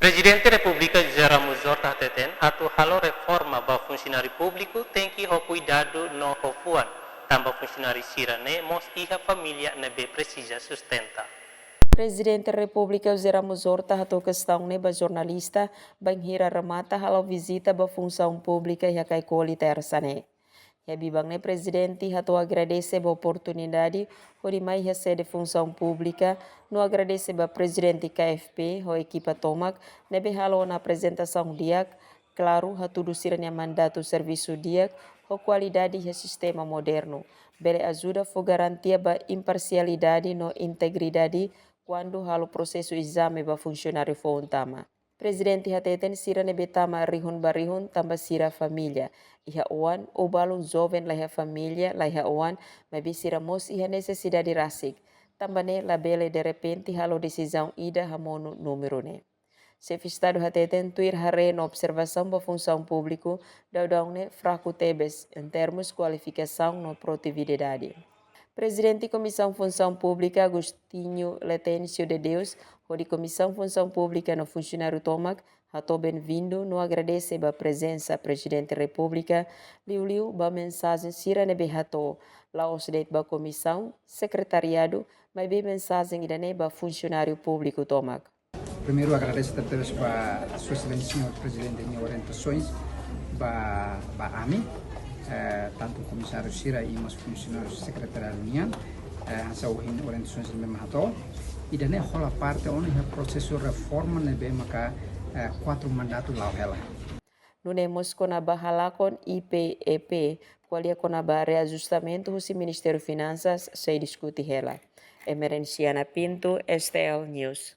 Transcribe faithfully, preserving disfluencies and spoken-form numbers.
Prezidente Repúblika José Ramos Horta hateten, atu halo reforma ba funsionáriu públiku tenke ho kuidadu no ho fuan, tanba funsionáriu sira-ne'e mós iha família ne'ebé presiza sustenta. Prezidente Repúblika José Ramos Horta hato'o kestaun ne'e ba jornalista, bainhira remata hala'o vizita ba Funsaun Públika iha Caicoli, Tersa ne'e. Iha biban ne'e Prezidente hato'o agradese ba oportunidade hodi mai iha sede Funsaun Públika, no agradese ba Prezidente K F P ho ekipa tomak ne'ebé halo ona aprezentasaun di'ak, klaru, hatudu sira-nia mandatu servisu di'ak ho kualidade iha sistema modernu, bele ajuda fó garantia ba imparsialidade no integridade kuandu halo prosesu ezame ba funsionáriu foun tama. Prezidente hateten sira ne'ebé tama rihun ba rihun tanba sira família, iha oan ou balun joven la iha família, la iha oan, maibé sira mós iha nesesidade rasik. Tanba ne'e labele derrepente halo desizaun ida hamonu númeru ne'e. Xefe Estadu hateten tuir haree no observasaun ba funsaun públiku, daudaun ne'e fraku tebes em termos kualifikasaun no produtividade. Prezidente Komisaun Funsaun Públika Agostinho Letêncio de Deus, hodi Komisaun Funsaun Públika no funsionáriu tomak, hato'o benvindu no agradese ba prezensa Prezidente Repúblika, liuliu ba mensajen sira ne'ebé hato'o, la'ós de'it ba komisaun, sekretariadu, maibé mensajen ida-ne'e ba funsionáriu públiku tomak. Primeiru agradese tebetebes ba Sua Exelénsia Señór Prezidente nia orientasoens ba, ba ami, eh, tantu komisáriu sira i mós funsionáriu sekretariadu nian, eh, hanesan ohin orientasoens ne'ebé mak hato'o. Ida-ne'e hola parte ona iha prosesu reforma ne'ebé maka, eh, kuatru mandatu la'o hela. Nune'e mós kona-ba halakon I P E P, ko'alia kona-ba reajustamentu husi Ministériu Finansas sei diskute hela. Emerenciana Pinto, S T L News.